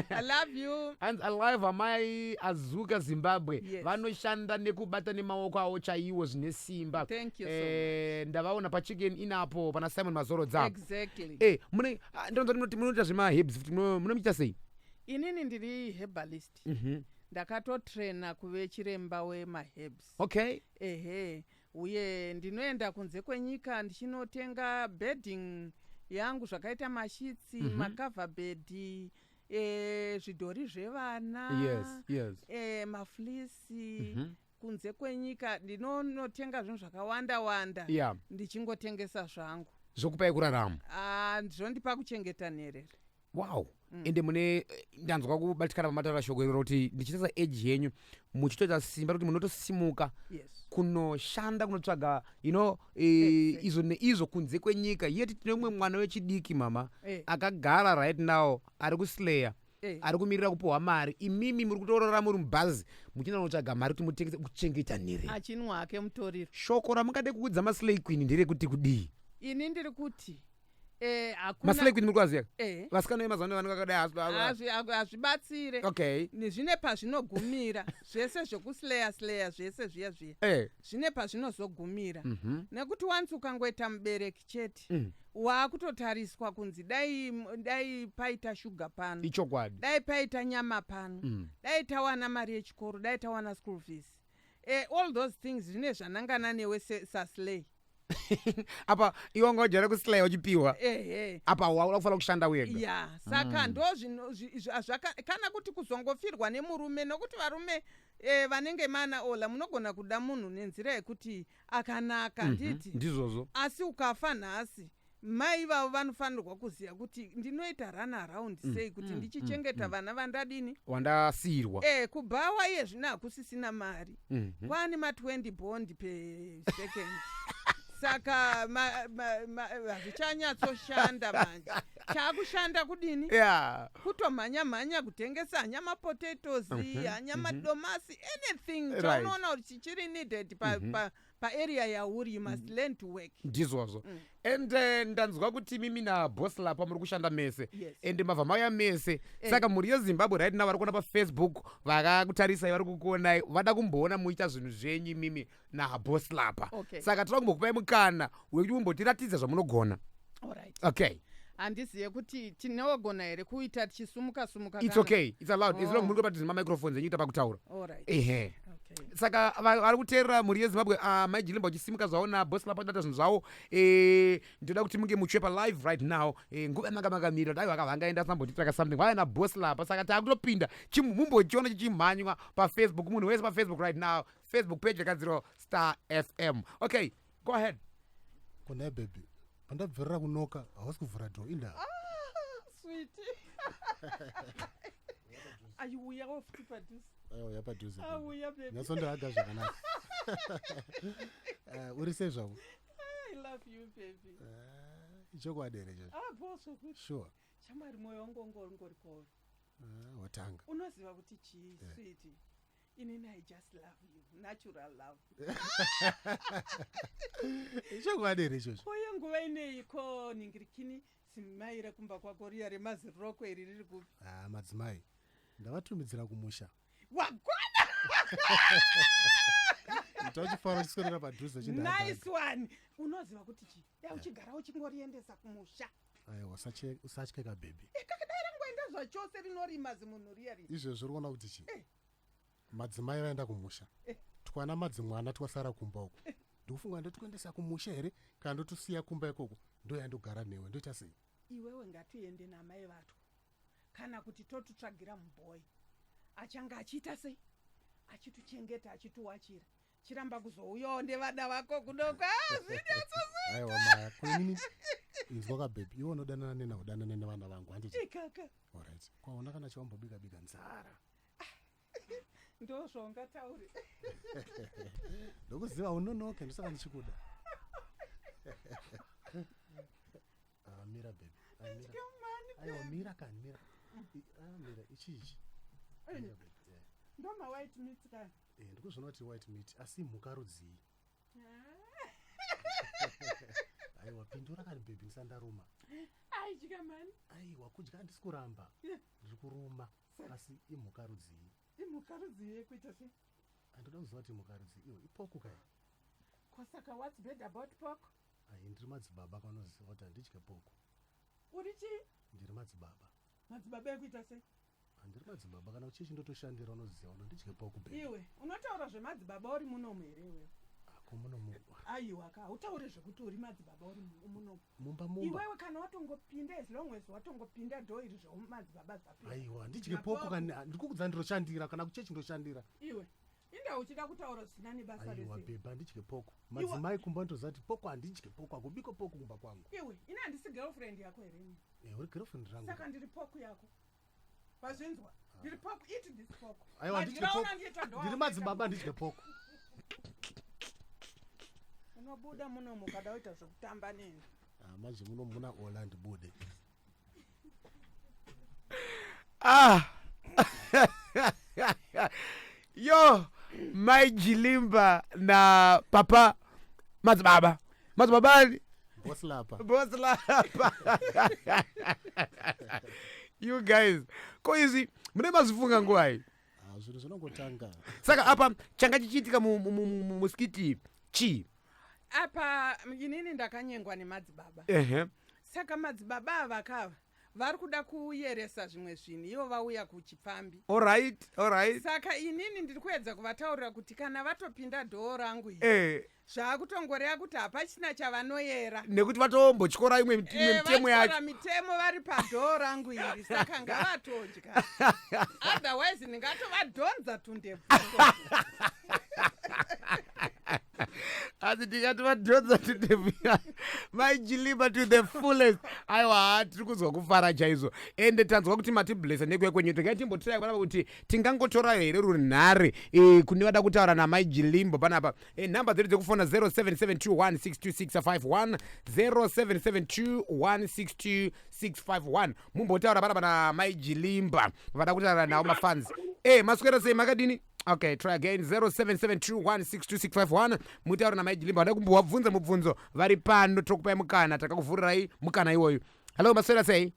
I love you. Hanzi, "Alive amai Azuka Zimbabwe." Yes. "Vanoshanda nekubata nemaoko avo chaiwo zvine simba." Thank you so. Ndavaona paChicken Inapo pana Simon Mazorodza. Exactly. Mune ndinonzwa kuti munoita zvemaherbs futi, munomuita sei? Inini ndiri herbalist. Ndakatotraina kuve chiremba wemaherbs. Ehe, uye ndinoenda kunze kwenyika ndichinotenga bedding yangu, zvakaita masheets, macover bed, zvidhori zvevana, mafleece. Kunze kwenyika ndinonotenga zvinhu zvakawanda wanda, ndichingotengesa zvangu. Zvokupai kurarama. Ah, zvondipa kuchengeta nherera. Wow. Ende mune ndanzwa kubatikana pamataura shoko iroro kuti ndichitarisa age yenyu, muchitoita simba rekuti munotosimuka kunoshanda, kunotsvaga izvo neizvo kunze kwenyika, yeti tine umwe mwana wechidiki, mama, akagara right now ari kuslaya, ari kumirira kupiwa mari. Imimi muri kutorora muri mubhazi muchienda kunotsvaga mari kuti mutengese kuchengeta nherera. Achinwa hake mutoriro. Shoko ramungade kuudza maslay queen nderekuti kudii? Ini ndiri kuti hakuna. Maslay queen muri kuvaziva? Eh. Vasikana vemazuva ano vanenge vakadai. Hazvibatsire. Zvine pazvinogumira zvese zvekuslaya slaya zvese zviya zviya. Zvine pazvinozogumira, nekuti wanzi ukangoita mubereki chete, waakutotariswa kunzi dai paita shuga pano, Ichokwadi. dai paita nyama pano, dai tawana mari yechikoro, dai tawana school fees. All those things zvine zvanangana newe saslay. Apa iwe wanga wajaira kuslaya uchipiwa, Ehe. apa wauda kufanira kushanda wega. Ya, saka ndo zvino kana kuti kuzongofirwa nemurume, nokuti varume vanenge mana Ola, munogona kuda munhu nenzira yekuti akanaka, nditi? Ndizvozvo. Asi ukafa nhasi, mai ivavo vanofanirwa kuziva kuti ndinoita run around sei kuti ndichichengeta vana vandadini. Wandasiyirwa. Kubhawa iye zvino hakusisina mari. Kwaane ma20 bond per second. Saka hazvichanyatsoshanda manje. Chaakushanda kudini? Kutomhanya mhanya kutengesa hanya mapotatoes, hanya madomasi, anything chaunoona kuti chichiri needed paarea yauri. You must learn to work. Ndizvozvo. And ndanzwa kuti mimi naBoss Lapa muri kushanda mese. Yes. And mabva mauya mese. Saka mhuri yeZimbabwe right now vari kuona paFacebook, vakakutarisai, vari kukuonai, vada kumboona muita zvinhu zvenyu imimi naBoss Lapa. Saka toda kumbokupai mukana wekuti mumbotiratidza zvamunogona. Alright. Okay. Handizive kuti tinogona here kuita tichisumuka sumuka. It's okay, it's allowed as long muri kubatidza mamicrophones enyu kuita pakutaura. Alright. Ehe. Okay. Saka vari kuteerera, mhuri yeZimbabwe, Mai Jilimba uchisimuka zvavo naBoss Lapa data zvinhu zvavo. Ndoda kuti munge muchiwepa live right now. Nguva yamanga makamira, dai vaka vangaenda sambotitsvaka something, vaya naBoss Lapa. Saka taakutopinda, mumbochiona chichimhanywa paFacebook, munhu wese paFacebook right now, Facebook page yakadziro Star FM. Okay, go ahead. Kona baby, pandabvirira kunoka hausi kuvhura door, inda. Sweet, ayiuyawo futi padhuze. Aiwa, yapadhuze. Auya, baby. Nyatsondohaga zvakanaka. Uri sei zvako? I love you, baby. Ichokwadi here chacho? Ah, bo zvokuti. Sure? Shamwari, mwoyo wangu ungori kwauri. Watanga. Unoziva kuti chii, sweet? Inini I just love you, natural love. Ichokwadi here ichocho? Koye nguva ineyi ko ningirikini zimai rekumba kwako riya remaziroko iri riri kupi? Ah, madzimai ndavatumidzira kumusha. Wagona. Ita uchifara uchiswedera padhuze uchindihaga. Nice one. Unoziva kuti chii? Dai uchigara uchingoriendesa kumusha. Aiwa, usatye ka, baby. Kakadai rangoenda zvachose, rinorima zimunhu riya riya. Izvezvo uri kuona kuti chii? Madzimai vaenda kumusha, twana madzimwana twasara kumba uko. Ndikufunga ndotikuendesa kumusha here kana ndotosiya kumba ikoko, ndoyandogara newe, ndoita sei? Iwewe, ngatiende namai vatwo, kana kuti totutsvagira mubhoyi achange achiita sei, achituchengeta, achituwachira, chiramba kuzouyawo nevana vako kudoko. Ah, zvinyatso. Aiwa maya, kuinini inzwa ka, baby, iwe unodanana nena, udanane nevana vangu, handiti? Ikaka. Alright, kwaona kana chiwambobika bika nzara. Ndo zvaungatauri. Ndokuziva unonoke, ndosaka ndichikuda. Ah, mira baby. Ah, mira. Aiwa, mira kani, mira. Ah, mira ichi ichi, mira baby. Ndo mawhite meat kani. Ndikuzviona kuti white meat, asi mhuka rudzii? Aiwa, pindura kani baby, ndisandaruma. Aidya mani. Aiwa, kudya handisi kuramba, ndiri kuruma, asi imhuka rudzii? Imhuka rudzii yekuita sei? Handoda kuziva kuti imhuka rudzii. Iwe, ipork kai. Kosaka what's bad about pork? Ai, ndiri madzibaba, kwanoziva kuti handidye pork. Uri chii? Ndiri madzibaba. Madzibaba ekuita sei? Handiri madzibaba kana kuchechi ndotoshandira, unoziva uno ndidye pork, baby. Iwe unotaura zvemadzibaba uri munomu here iwewe? Ako muno Aiwa ka, hautauri zvekuti uri madzibaba uri munomu. Mumba, mumba. Iwewe kana watongopinda, as long as watongopinda door iri, zvemadzibaba zvapinda. Aiwa, handidye pork kani, ndiri kukudza, ndinotoshandira, kana kuchechi ndoshandira. Iwe, inda uchida kutaura zvisina nebasa Aiwa rese. Baby, handidye pork. Madzimai kumba ndoziva kuti pork handidye pork, hakubikwe pork kumba kwangu. Iwe, ine handisi girlfriend yako here ini? Uri girlfriend rangu. Saka ndiri pork yako, wazvinzwa? Ndiri pork. Eat this pork. Aiwa, handidye Madyira pork. unondiita ndo Ndiri aunoita. madzibaba, handidye pork. Unobuda munomu ukada kuita zvekutamba neni. Ah, manje muno muna ola, ndibude. Ah, yo, Mai Jilimba na papa madzibaba, madzibaba ani? Boss Lapa. Boss Lapa. You guys, ko izvi mune mazvifunga nguvai? Ah, zvinhu zvinongotanga. Saka apa changa chichiitika muskiti chii? Apa inini ndakanyengwa nemadzibaba. Saka madzibaba ava kava vari kuda kuyeresa zvimwe zvinhu, ivo vauya kuchipfambi. Alright. Saka inini ndiri kuedza kuvataurira kuti kana vatopinda door rangu iri, zvaakutongoreva kuti hapachina chavanoyera. Nekuti vatombotyora imwe mitemo yacho. Vatyora mitemo vari padoor rangu iri, saka ngavatodya, otherwise ndingatovadhonza tundebvu. Asi tikati vadhonza to the Mai Jilimba to the fullest. Aiwa, tiri kunzwa kufara chaizvo, ende tanzwa kuti matiblessa nekuya kwenyu. Tingai timbotirai panapa kuti tingangotora here runhare kune vada kutaura naMai Jilimba panapa. Nhamba dzedu dzekufona 0772162651, 0772162651. Mumbotaura panapa naMai Jilimba, vada kutaura navo mafans. Maswera sei? Makadini? Okay, try again, 0772162651. Mutaura naMai Jilimba, vada kumbovabvunza mubvunzo vari pano. Tokupai mukana, takakuvhurirai mukana iwoyu. Hello, maswera sei?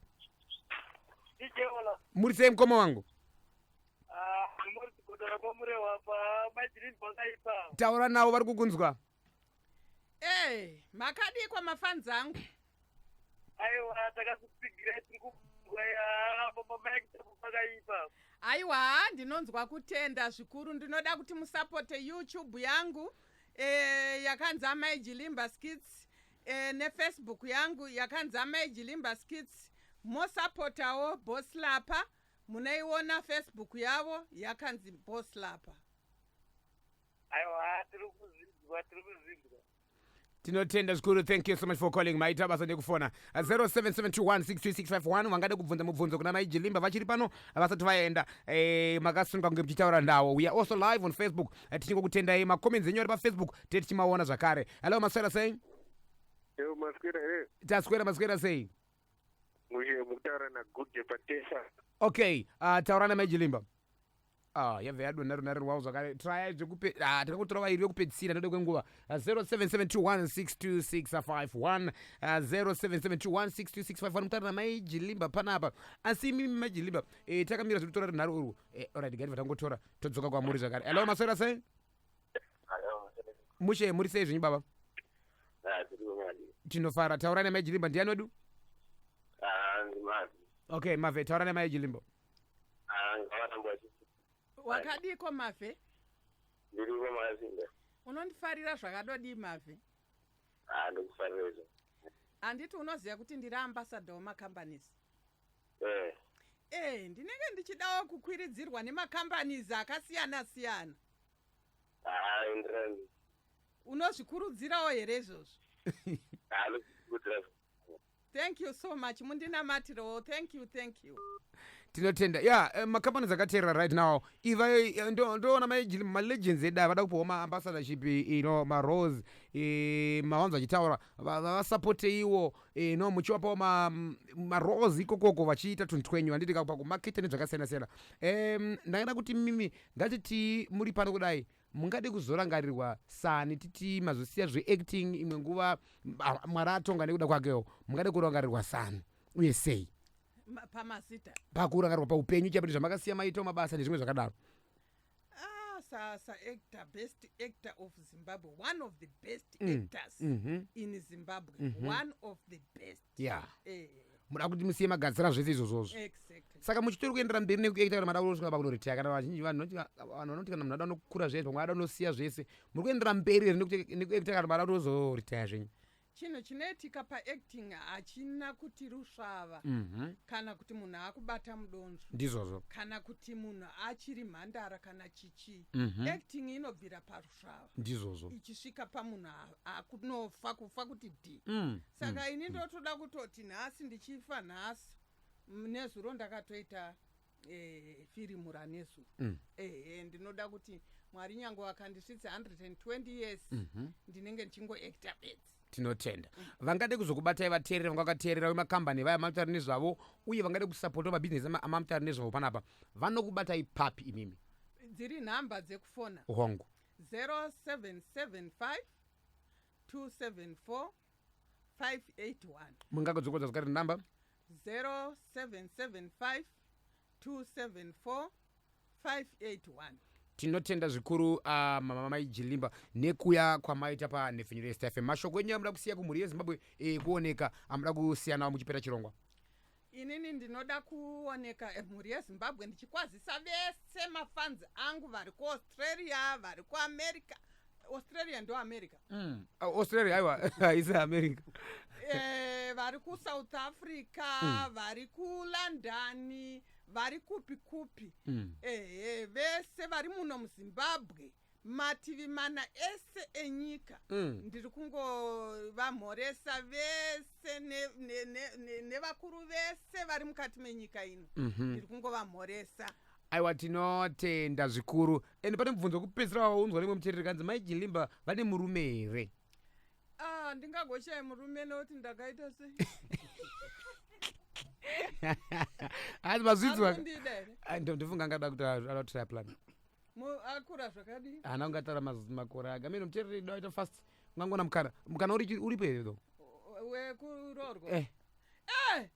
DJ Ola. Muri sei, mukoma wangu? Ah, muri kugodora kwaMurewa pa Majilimba pakaipa. Taura navo, vari kukunzwa. E, makadikwa mafans angu? Aiwa, takakutsigira, tiri kubwa ya mama Mike pakaipa. Aiwa, ndinonzwa kutenda zvikuru. Ndinoda kuti musapote YouTube yangu yakanzi Amai Jilimba Skits, neFacebook yangu yakanzi Amai Jilimba Skits. Mosapotawo Boslapa, munoiona Facebook yavo yakanzi Boslapa. Aiwa, tiri kuzvinzwa, tiri kuzvinzwa. Tinotenda zvikuru. Thank you so much for calling. Maita basa nekufona. 0772162651. Vangade kubvunza mubvunzo kuna Mai Jilimba vachiri pano, vasati vaenda, makasunga kunge muchitaura nawo. We are also live on Facebook. Tichingokutendai, macomments enyu ari paFacebook tee tichimaona zvakare. Hello, maswera sei? Yo, maswera here? Taswera, maswera sei? Mushe, mukutaura naGude Patesa. Okay, taura naMai Jilimba. Ah, yabva yadonha runhare rwavo zvakare. Trayai zvekupe, ah, tikakutora vairi vekupedzisira ndoda kwenguva. 0772162651, 0772162651. Mutaura naMai Jilimba panapa. Asi imimi Mai Jilimba, takamira zvekutora runhare urwu. Alright, gativha tangotora, todzoka kwamuri zvakare. Hello, maswera sei? Mushe, muri sei zvenyu, baba? Tinofara. Taurai naMai Jilimba. Ndiani wedu? Okay, Mave, taura naMai Jilimba. Wakadiko, Mave? Ndiriko, makasimba? Unondifarira zvakadodii, Mave? Ndikufarira izvo. Handiti unoziva kuti ndiri ambassador wemacompanies? Eh. E, ndinenge ndichidawo kukwiridzirwa nemacompanies akasiyana siyana. Enderani. Unozvikurudzirawo here izvozvo? Ndikukurudzira. Thank you so much. Mundinamatirewo. Thank you, thank you. Tinotenda ya. Macompanies akateerera right now iva ndoona malegends edu aya vada kupiwa maambassadorship ino marose, mawanzo achitaura vasapoteiwo no muchivapawo marose ikokoko vachiita tunhu twenyu, handiti pakumaketa nezvakasiyana siyana. Ndangada kuti mimi ngatiti muri pano kudai, mungade kuzorangarirwa sani? Titi mazosiya zveacting imwe nguva, Mwari atonga nekuda kwakewo, mungade kurangarirwa sani uye sei? Pamazita? Pakurangarirwa paupenyu chapati zvamakasiya maitawo mabasa nezvimwe zvakadaro. Ah, sa actor, best actor of Zimbabwe, one of the best actors in Zimbabwe, one of the best. Muda kuti musiye magadzira zvese izvozvozvo? Exactly. Saka muchitori kuendera mberi nekuacta kana mada kusvika pakunoretire? Kana vazhinji vanhu vanoti kana munhu ada nokukura zvese, pamwe ada nosiya zvese, muri kuendera mberi here nekuacta kana mada kutozoretire zvenyu? Chinhu chinoitika paacting hachina kuti rusvava kana kuti munhu akubata mudonzvo Ndizvozvo. kana kuti munhu achiri mhandara kana chichi. Acting inobvira parusvava Ndizvozvo. ichisvika pamunhu akunofa, kufa kuti dhi. Saka ini ndotoda kutoti nhasi ndichifa nhasi, nezuro ndakatoita firimu ranezuro. Ehe, ndinoda kuti Mwari nyange vakandisvitsa 120 years, ndinenge ndichingoacta bedzi. Tinotenda. Vangade kuzokubatai vateerera, vanga vakateerera vemakambani vaya mamutauri nezvavo uye vangade kusapota mabhizinesi amamutauri nezvavo panapa, vanokubatai papi imimi? Dziri nhamba dzekufona? Hongu. 0775 274 581. Mungakodzokodza zvakare namba? 0775 274 581. Tinotenda zvikuru, mama Mai Jilimba, nekuya kwamaita panhepfenyuro yeStar FM. Mashoko enyu amuda kusiya kumhuri yeZimbabwe, kuoneka amuda kusiyanawo muchipera chirongwa? Inini ndinoda kuoneka, mhuri yeZimbabwe, ndichikwazisa vese mafans angu vari kuAustralia, vari kuAmerica. Australia ndo America? Australia, aiwa, haisi America. Vari kuSouth Africa, vari kuLondon, vari kupi kupi. Ehe, vese vari muno muZimbabwe. Mativi mana ese enyika. Ndiri kungovamhoresa vese nevakuru ne, ne, ne, vese vari mukati menyika ino. Ndiri kungovamhoresa. Aiwa, tinotenda zvikuru. And pane mubvunzo wekupedzisira waunzwa nemwe muteereri, kanzi Mai Jilimba vane murume here? Ah, ndingagoshaya murume nokuti ndakaita sei? Hanzi mazvinzwa. Ari kundida here? Ah, ndofunga angada kuti ada kutry plan. Akura zvakadii? Haana kungatara makore ake amene. Muteereri daita fast, ungangona mukana, mukana uripo here though? Wekuroorwa? Eh. Eh!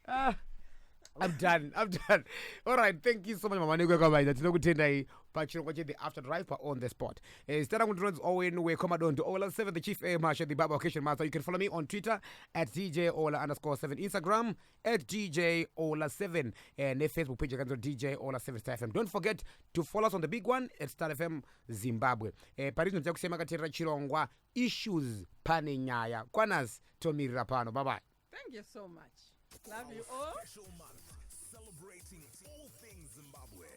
Ah, I'm done. I'm done. All right. Thank you so much, Mama Neko Kabaida. Tinokutendai pachirongwa che The After Drive pa On The Spot. Zita rangu ndinonzi Owen Wekomadondo Ola 7, the Chief Air Marshal, the Baba Occasion Master. You can follow me on Twitter at DJ Ola_7, Instagram at DJ Ola7, and Facebook page yakanzi DJ Ola 7 Star FM. Don't forget to follow us on the big one at Star FM Zimbabwe. Pari zvino tichakusiyai makateerera chirongwa Issues Pane Nyaya. Kwanas tomirira pano. Bye bye. Thank you so much. Love you all. Special month celebrating all things Zimbabwe.